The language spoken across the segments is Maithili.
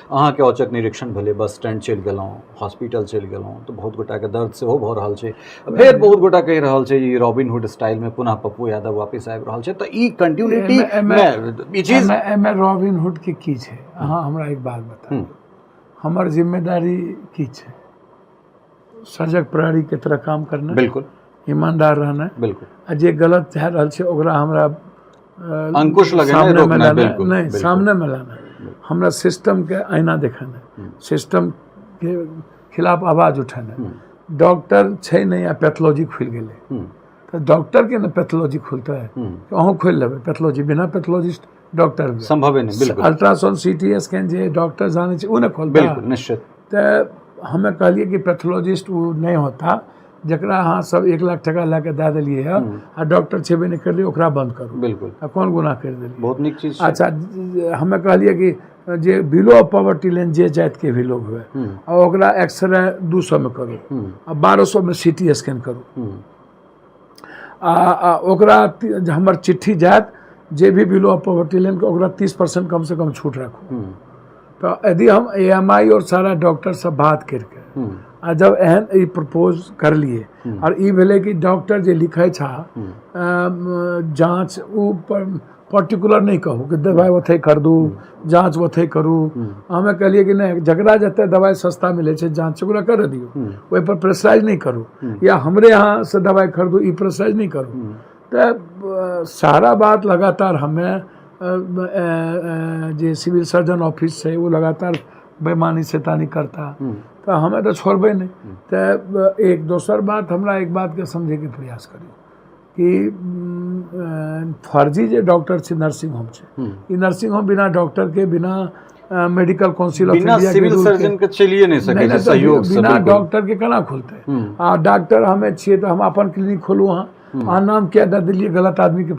अहाँके औचक निरीक्षण भेलै, बस स्टैंड चलि गेलहुँ, हॉस्पिटल चलि गेलहुँ, तऽ बहुत गोटाके दर्द सेहो भऽ रहल छै। फेर बहुत गोटा कहि रहल छै ई रॉबिनहुड स्टाइलमे पुनः पप्पू यादव वापिस आबि रहल छै, तऽ ई कंटिन्यूटी मे ई चीज एहिमे रॉबिनहुड के की छै? अहाँ हमरा एक बात बताउ, हमर जिम्मेदारी की छै? सजग प्रहरी के तरह काम करना, बिल्कुल ईमानदार रहना, बिल्कुल, आ जे गलत भए रहल छै ओकरा हमरा अंकुश लगेनाइ, सामने में लाना, नहीं सामने में लाना, हमरा सिस्टम के आईना देखाना, सिस्टम के खिलाफ आवाज उठाना। डॉक्टर छै नहीं आ पैथोलॉजी खुलि गेलै तऽ डॉक्टर के ने पैथोलॉजी खुलतै, अहूँ खोलि लेबै पैथोलॉजी, बिना पैथोलॉजिस्ट डॉक्टर संभवे नहीं। बिल्कुल अल्ट्रासाउंड सीटी स्कैन जे डॉक्टर जानै छै ओ ने खोलतै। बिल्कुल निश्चित। तऽ हमे कहलियै कि पैथोलॉजिस्ट ओ नहि होता जकरा अहाँ सब 1 लाख टका लए कऽ दए देलियै हँ आ डॉक्टर छेबे नहि करलियै, ओकरा बंद करू। बिल्कुल। आ कोन गुनाह करि देलियै? बहुत नीक चीज। अच्छा, हमे कहलियै कि जे बिलो पॉवर्टी लाइन जे जातिके भी लोग हुए आ ओकरा एक्सरे 200 में करू आ 1200 में सीटी स्कैन करू आ ओकरा हमर चिट्ठी जायत जे भी बिलो पॉवर्टी लाइन के ओकरा 30% कम से कम छूट राखू। तऽ यदि हम ए एम आई और सारा डॉक्टर सब बात करके आ जब एहन ई प्रपोज करलिए और ई भेलै कि डॉक्टर जे लिखै छा जाँच ओ पर्टिकुलर नहीं कहू कि दवाइ ओतहि खरीदू, जाँच ओतहि करू। हमे कहलिए कि नहीं, जकरा जते दवाइ सस्ता मिलै छै जाँच ओकरा कर दियौ, ओहिपर प्रेशराइज नहीं करू, या हमरे यहाँ से दवाइ खरीदू ई प्रेशराइज नहीं करू। तऽ सारा बात लगातार हमे जे सिविल सर्जन ऑफिस छै ओ लगातार बेमानी शैतानी करता, तऽ हमे तऽ छोड़बै नहि। तऽ एक दोसर बात हमरा एक बातके समझैके प्रयास करियौ कि फर्जी जे डॉक्टर छै नर्सिंग होम छै, ई नर्सिंग होम बिना डॉक्टर के, बिना मेडिकल काउंसिल ऑफ बिना इंडिया के सिविल रूल के, सर्जन के चलिए नहीं सकै नहि, छै नहि, तऽ सहयोग से। बिना बिल्कुल। डॉक्टर के केना खोलतै? आ डॉक्टर हमे छियै तऽ हम अपन क्लिनिक खोलू, अहाँ नाम किया दऽ देलियै गलत आदमी के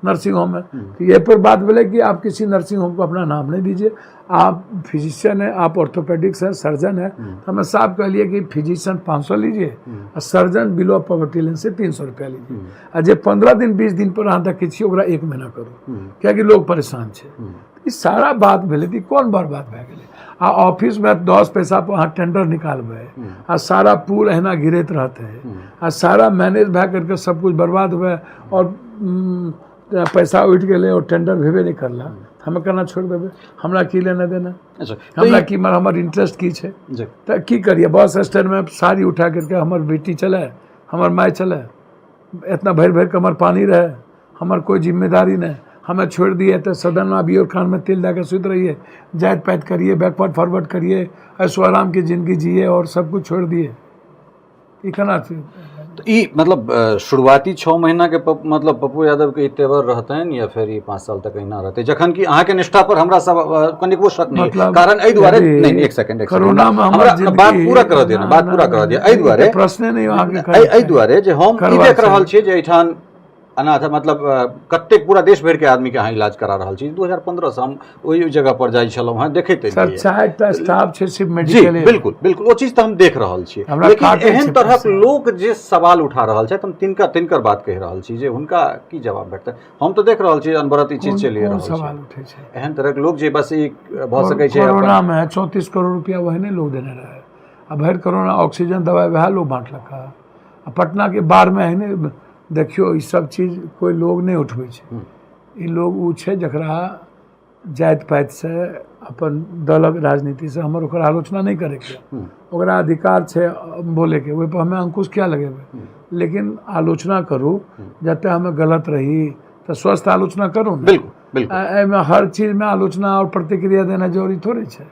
नर्सिंग होम में? तो ये पर बात बोले कि आप किसी नर्सिंग होम को अपना नाम नहीं दीजिए, आप फिजिशियन है, आप ऑर्थोपेडिक्स है, सर्जन है। तो हमें साफ कह लिए कि फिजिशियन 500 लीजिए और सर्जन बिलो पॉवर्टी लाइन से 300 रुपया लीजिए, आ जे 15 दिन 20 दिन पर अहाँ देखै छियै ओकरा 1 महीना करू, कियाकि लोग परेशान छै। ई सारा बात भेलै तऽ ई कोन बर्बाद भए गेलै? आ ऑफिसमे 10 पैसा पर अहाँ टेंडर निकालबै आ सारा पुल एहिना गिरैत रहतै आ सारा मैनेज भए करके सब कुछ बर्बाद हुए और पैसा उठि गेलै और टेंडर भेबे नहि करला, हमे केना छोड़ि देबै? हमरा की लेना देना? अच्छा, हमरा की हमर इंटरेस्ट की छै? तऽ की करियै? बस स्टैंडमे साड़ी उठा करके हमर बेटी चलै, हमर माय चलै, इतना भरि भरि कऽ हमर पानी रहै, हमर कोइ जिम्मेदारी नहि, हमें छोड़ि दिए तऽ सदन में अभी और कान में तेल दए के सुति रहिए, जाति पाति करिए, बैकवर्ड फॉरवर्ड करिए, ऐशो आराम के जिंदगी जिए और सब कुछ छोड़ दिए, ई केना छै? तऽ ई मतलब शुरुआती 6 महीना के मतलब पप्पू यादव के ई तेवर रहतनि या फेर ई 5 साल तक एहिना रहतै? जखन कि अहाँके निष्ठा पर हमरा सब कनिकबो शक नहि, मतलब कारण एहि दुआरे यदि नहीं, नहीं, एक सेकंड, एक सेकंड, कोरोना में हमर हमरा जिंदगी बात पूरा करऽ दिअ ने, बात ना, पूरा ना, करऽ दिअ। ना, एहि दुआरे प्रश्ने नहि अहाँके एहि दुआरे जे हम ई करबाक देख रहल चाही। छियै जे एहिठाम अनाथ मतलब कतेक पूरा देश भरि के आदमी के अहाँ इलाज करा रहल छी। 2015 से हम ओहि जगह पर जाइ छलहुँ हँ, देखैत सर एलियै। 4टा स्टाफ छै सिर्फ जी मेडिकल। बिल्कुल बिल्कुल, ओ चीज तऽ हम देख रहल छी, हमरा लेकिन काटै एहन छै तरहक पैसा। लोक जे सवाल उठा रहल छथि, हम तिनकर तिनकर बात कहि रहल छी जे हुनका की जवाब भेटतै। हम तऽ देख रहल छी अनवरत ई चीज चलि कोन रहल सवाल छै। उठै छै? एहन तरहक लोक जे बस ई भऽ सकै छै कोरोना में 34 करोड़ रुपया वहने लोग देने रहे आ भरि कोरोना ऑक्सीजन दवाइ वएह लोग बांटलक हँ। आ पटना के बाढ़ में एहने देखियौ ई सब चीज कोइ लोग नहि उठबै छै। ई लोग ओ छै जकरा जाति पातिसँ अपन दलक राजनीतिसँ हमर ओकर आलोचना नहि करैके, ओकरा अधिकार छै बोलैके, ओहिपर हमे अंकुश किया लगेबै? लेकिन आलोचना करू जतऽ हमे गलत रही तऽ स्वस्थ आलोचना करू ने। बिल्कुल बिल्कुल। एहिमे हर चीजमे आलोचना आओर प्रतिक्रिया देना जरूरी थोड़े छै,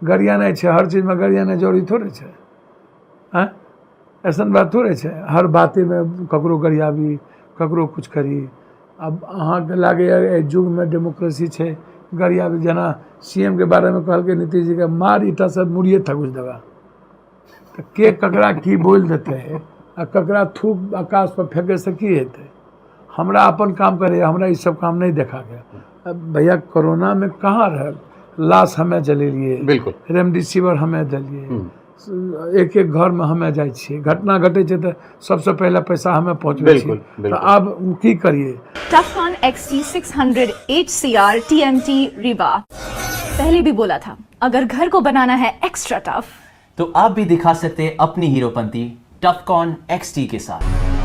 गरियानाइ छै हर चीजमे, गरियानाइ जरूरी थोड़े छै। आँय ऐसन बात थोड़े छै हर बातेमे ककरो गरियाबी, ककरो कुछ करी। आब अहाँके लागैए एहि युगमे डेमोक्रेसी छै गरियाबी? जेना सी एम के बारेमे कहलकै नीतीश जीके मार ईटा सब मुड़िए थकुच देबा, तऽ के ककरा की बोलि देतै आ ककरा थूक आकाश पर फेंकैसँ की हेतै? हमरा अपन काम करैए, हमरा ई सब काम नहि देखाके। भैया कोरोनामे कहाँ रहल? लाश हमे जलेलियै, बिल्कुल, रेमडेसिविर हमे देलियै, एक एक घरमे हमे जाइ छियै, घटना घटै छै तऽ सबसँ पहिले पैसा हमे पहुँचबै छियै। तऽ आब की करियै? Tufcon XT600 HCR TMT Rebar. पहले भी बोला था, अगर घर को बनाना है एक्स्ट्रा टफ तो आप भी दिखा सकते हैं अपनी हीरोपंती टफकॉन XT के साथ।